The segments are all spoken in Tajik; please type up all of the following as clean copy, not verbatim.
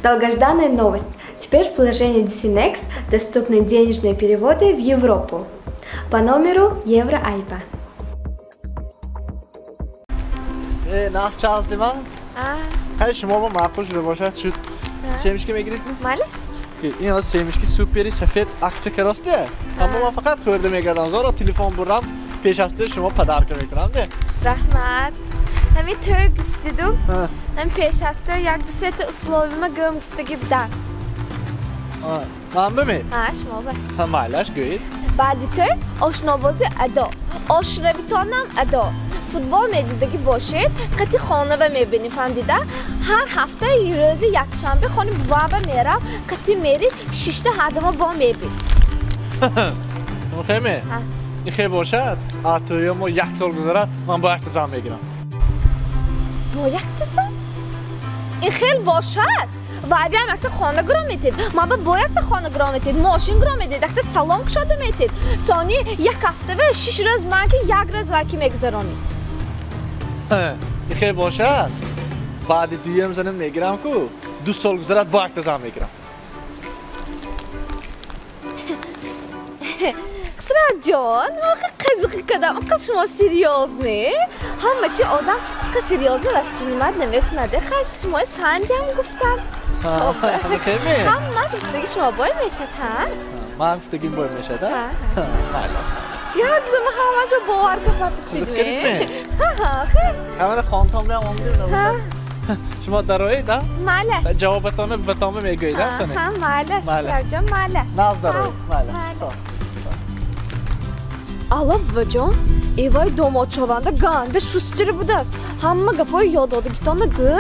Долгожданная новость. Теперь в приложении DC Next доступны денежные переводы в Европу по номеру Евро-IBAN. Нахс чаз диман? Хай шумо ма маъқул шуда бошад шуд. Семечка мегиред? Малеш? Ин ҳоз семечки супери сафед акция каросте. Аммо ман фақат хӯрда мегардам. Зоро телефон бурам, пеш аз ту шумо подарка мекунам де. Раҳмат. Ҳамин тӯй гуфтиду, ҳамин пеш аз ту як ду сета условима гӯм гуфтаги будан. Ман бимед? Ҳа, шумо ба. Ҳа, майлаш гӯед. Баъди тӯй ошнобозӣ адо, ошравитонам адо. Футбол медидагӣ бошед, қати хонава мебинӣ, фаҳмдида? Ҳар ҳафта рӯзи якшанбе хони бувава мерав, қати мери шишта ҳадама бо мебин. Хеме? Ин хе бошад, а тӯё мо як сол гузарад, ман бо якта зан мегирам. Бо якта зан? Ин хел бошад? Вайбиам якта хона гиро метед, маба бо якта хона гиро метед, мошин гиро метед, якта салон кушода метед. Сони як ҳафтава 6 рӯз ман ки як рӯз вай ки мегузаронӣ. Ин хел бошад, баъди дуюм занам мегирам ку, 2 сол гузарад бо якта зан мегирам. Хисравҷон, воқеа қизиқи кадам, қиз шумо серьёзный. Ҳама чи одам қиз серьёзно воспринимать намекунад. Хай шумои санҷам гуфтам. Ҳамаш гуфтаги шумо бой мешад, ҳа? Ман гуфтагим бой мешад, ҳа? Майлаш. Як зама ҳамашо бовар капатиб дидме. Ҳа, хай. Ҳамана хонтон биям омдим набошад. Шумо дароед, ҳа? Майлаш. Ҷавобатонро ба тома мегӯед, ҳа, сони? Ҳа, майлаш, Хисравҷон, майлаш. Наз дароед, майлаш. Алло, буваҷон, эвай домодшаванда ганда шустири будааст. Ҳама гапҳои ёдодагитонро гӯ,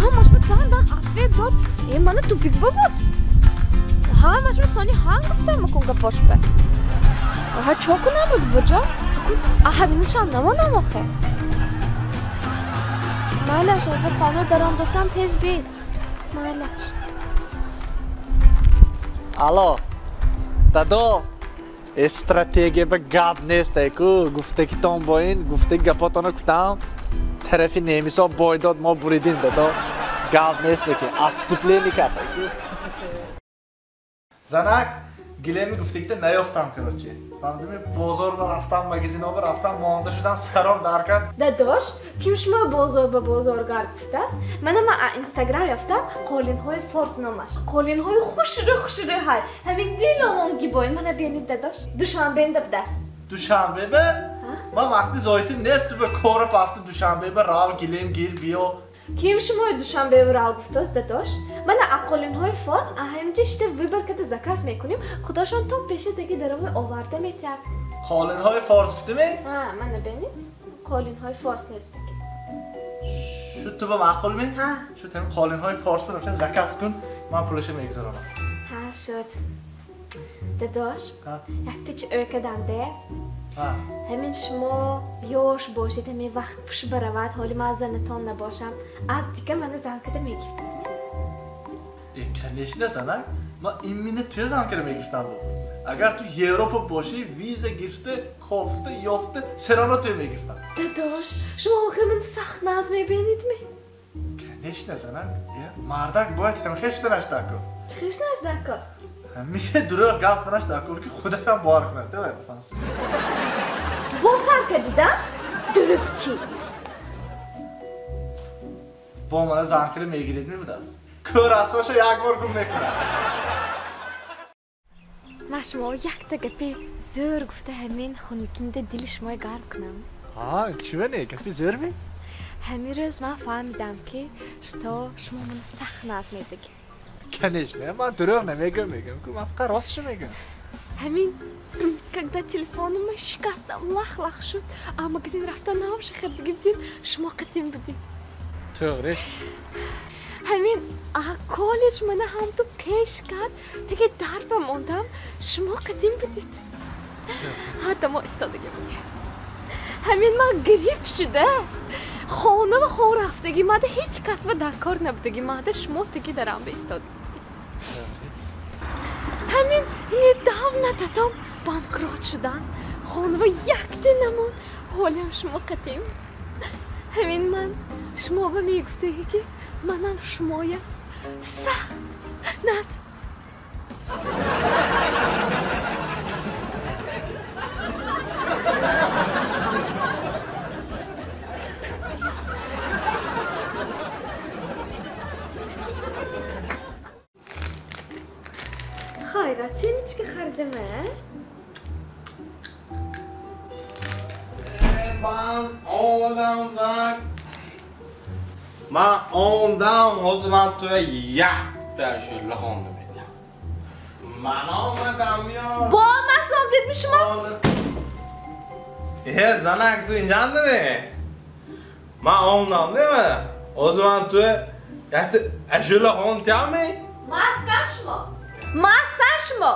ҳамаш ба дандан ответ дод. Э, мана тупик бабуд. Ҳамаш ба сони ҳан гуфтам макун гапошба. Ҳа, чо кунам буд, буваҷон? А ҳаминашам намонам охе. Майлаш, ҳозир хона даромдосам тез бед. Майлаш. Алло, дадо. Стратегия ба гап нест, ку гуфтагитон бо ин гуфтаги гапотонро гуфтам, тарафи немисо бой дод, мо буридим, дадо. Гап нест, лекин отступление кард. Занак, гилеми гуфтагита наёфтам, короче. Фаҳмидими, бозор ба рафтам, магазино ба рафтам, монда шудам, саром дар кард. Дадош, ким шумо бозор ба бозоргард гуфтааст? Мана ман а Инстаграм ёфтам, қолинҳои форс номаш. Қолинҳои хушрӯ хушрӯ ҳай. Ҳамин диломон гибоин. Мана бинед, дадош. Душанбенда будааст. Душанбе ба? Ман вақти зоитим нест, ту ба кора пафти Душанбе ба рав, гилем гир, биё. Ким шумои Душанбе рав гуфтааст, дадош? Мана а қолинҳои форс а ҳаминҷа шита выбор карда заказ мекунем, худошон то пеши таги даровой оварда метиҳад. Қолинҳои форс гуфтиме? Ҳа, мана бинед. Қолинҳои форс нестаки. Шуд ту ба маъқул ме? Ҳа. Шуд ҳамин қолинҳои форс бинам, заказ кун, ман пулашо мегузаронам. Ҳа, шуд. Дадош, якта чи ӯ кардам де? Ҳамин шумо ёш бошед, ҳамин вақт пуш баравад, ҳоли ман занатон набошам, аз дига мана зан карда мегирифтам. Э, конечно, занак, ман именно туя зан карда мегирифтам бу. Агар ту Европа бошӣ, виза гирифта, кофта, ёфта, серано туя мегирифтам. Дадош, шумо охир мани сахт наз мебинед ме? Конечно, занак, мардак бояд ҳамхеш данаш дако. Чӣ хеш дако? Ҳамиша дурӯғ гап занаш дако, ки худашам бовар кунад, давай бифаҳмсӣ. Бо сар кардида? Дурӯғчӣ. Бо мана зан карда мегиред мебудааст. Кӯр асоша як бор гум мекунад. Ман шумо якта гапи зӯр гуфта ҳамин хунукинда дили шумои гарм кунам. Ҳа, чӣ ва не, гапи зӯр ми? Ҳамин рӯз ман фаҳмидам, ки что шумо мана сахт наз медагӣ. Конечно, ман дурӯғ намегӯям, мегӯям ку ман фақат ростшо мегӯям. Ҳамин когда телефонума шикастам, лах-лах шуд, а магазин рафта навша харида гирифтем, шумо қатим будед. To'g'ri. Ҳамин а коллеҷ мана ҳамту пеш кард, таги дарба мондам, шумо қатим будед. Ҳатто мо истодагӣ будем. Ҳамин ман грипп шуда, хона ва хор рафтагӣ, мада ҳеҷ кас ва дар кор набудагӣ, мада шумо таги дарам истода будед. Ҳамин недавно татом банкрот шудан, хона ва якте намонд, ҳолиам шумо қатим. Ҳамин ман шумо ба мегуфтагӣ, ки манам шумоя Сахт. Наз. Хайрат, семечка хардам, а? Ман омадам, занак. Ман омадам, ҳозир ман туя якта ашула хонда медиҳам. Ман омадам, ё. Бо мас омдидми шумо? Э, занак, ту инҷандими? Ман омадам, нема? Ҳозир ман туя якта ашула хондиямми? Мастан шумо. Мастан шумо.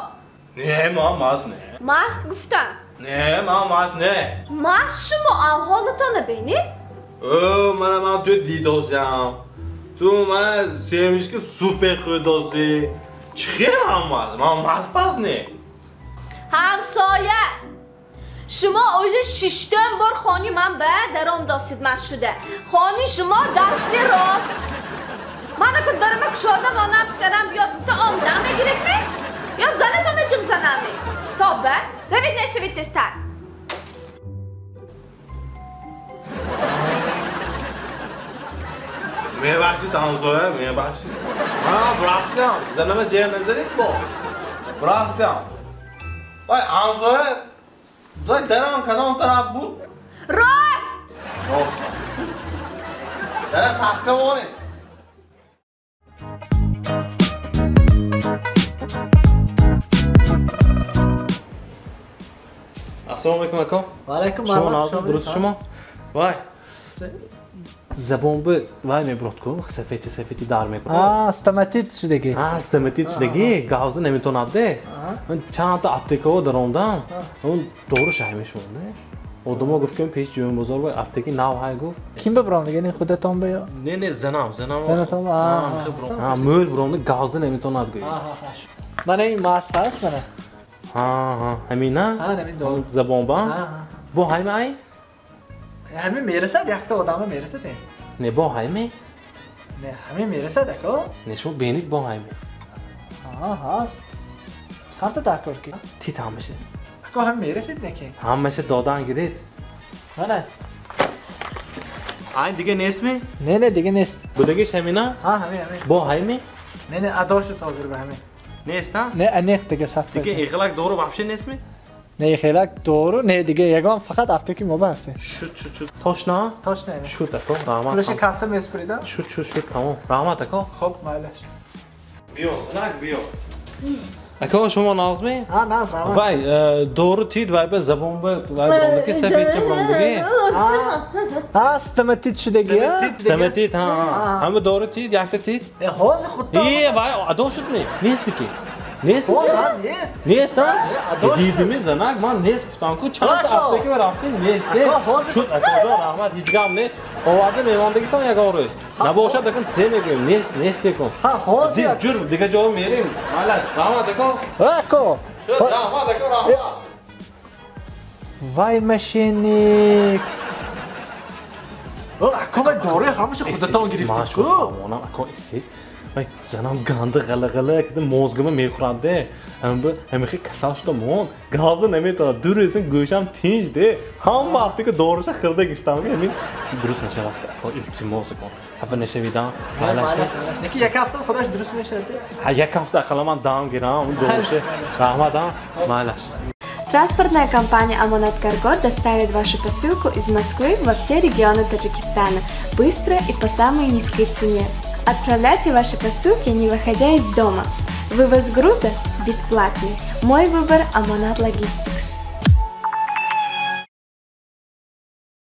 Не, ман маст не. Маст гуфтам. Не, ман маст не. Маст шумо аҳолатона бинед? О, мана ман ту дидозям. Ту мана семечка супер хӯрдозӣ. Чӣ хел ман маст? Ман маст пас не. Ҳамсоя, шумо уже шиштум бор хони ман ба даромдосид маст шуда. Хони шумо дасти рост. Ман акун дарама кушода монам писарам биёд гуфта омдам мегиред-ми? Ё занатона ҷиғ занам-ми? Тобба, равед нашавед тезтар. Мебахшид, ҳамсоя, мебахшид. Ман рафтам, занама ҷер назадид бо. Рафтам. Вай, ҳамсоя, вай дарам кадом тараф буд? Рост! Рост. Дара сахта монед. Ассалому алайкум, ака. Ва алайкум Шумо нозим, дуруст шумо? Вай. Забон бы вай мебурд ку, сафети сафети дар мекунад. А, стоматит шудаги. А, стоматит шудаги, гавза наметонад де. Ман чанд та аптекаҳо даромдам. Он дору шай мешуд, не? Одамо гуфт ки пеш ҷӯем бозор вай аптеки нав ҳай гуфт. Ким ба биром дигани худатон ба ё? Не, не, занам, занам. Занатон? А, а, мӯл биром гавза наметонад гӯй. Мана ин маст ҳаст, мана. Ҳа, ҳа, ҳамина? Ҳа, ҳамин дору. Забонба? Бо ҳайме ай? Ҳамин мерасад, якта одама мерасад ин. Не, бо ҳайме? Не, ҳамин мерасад, ако. Не, шумо бинед бо ҳайме. Ҳа, ҳаст. Чандта даркор ки? Тит ҳамаша. Ако, ҳамин мерасид не ки? Ҳамаша додан гиред. Мана. Ай, дига нестми? Не, не, дига нест. Будагиш ҳамина? Ҳа, ҳамин, ҳамин. Бо ҳайме? Не, не, адо шуд ҳозир ба ҳамин. Нест, ҳа? Не, аниқ дига сад Дига ихелак дору вообще нестми? Не, ихелак дору, не, дига ягон фақат аптеки мо ба ҳастем. Шуд, шуд, шуд. Точно? Точно, не. Шуд, ако, раҳмат. Пулаша касса меспуридам? Шуд, шуд, шуд, тамом. Раҳмат, ако. Хоб, майлаш. Биё, занак, биё. Ако, шумо нағзми? Ҳа, нағз, раҳмат. Вай, дору тид, вай ба забон ба, вай биромдаги, сафедча биромдаги. Ҳа, стоматит шудаги, ҳа? Стоматит, ҳа, ҳа. Ҳама дору тид, якта тид? Э, ҳозир худто. Е, вай, адо шуд ми? Нест ми ки? Нест ми? Ҳозир нест. Нест, ҳа? Дидими, занак, ман нест гуфтам ку, чанд та аптека ба рафтим, нест, не? Шуд, акоҷон, раҳмат, ҳеҷ гап не. Оварда меҳмондагитон ягон рӯз. Набошад, акун се мегӯем, нест, нест екун. Ҳа, ҳозир. Ҷур, дига ҷо мерем. Майлаш, раҳмат, ако. Ако. Шуд, раҳмат, ако, раҳмат. Вай, мошенник. Ако, вай дорои ҳамаша худатон гирифтед ку? Ако, эсед. Вай, занам ганда ғала-ғала кида мозгима мехӯрад де. Ҳамихи касал шуда мон, гавза наметавонад. Ду рӯзин гӯшам тинҷ де. Ҳама аптека доруша хирда гирифтам ки ҳамин дуруст нашавад. Ако, илтимос кун. Хафа нашавидан. Майлаш. Неки як ҳафта худаш дуруст мешавад де? Ҳа, як ҳафта ақалла ман дам гирам, доруша. Раҳмат, майлаш. Транспортная компания «Амонат Карго» доставит вашу посылку из Москвы во все регионы Таджикистана быстро и по самой низкой цене. Отправляйте ваши посылки, не выходя из дома. Вывоз груза бесплатный. Мой выбор – Амонат Логистикс.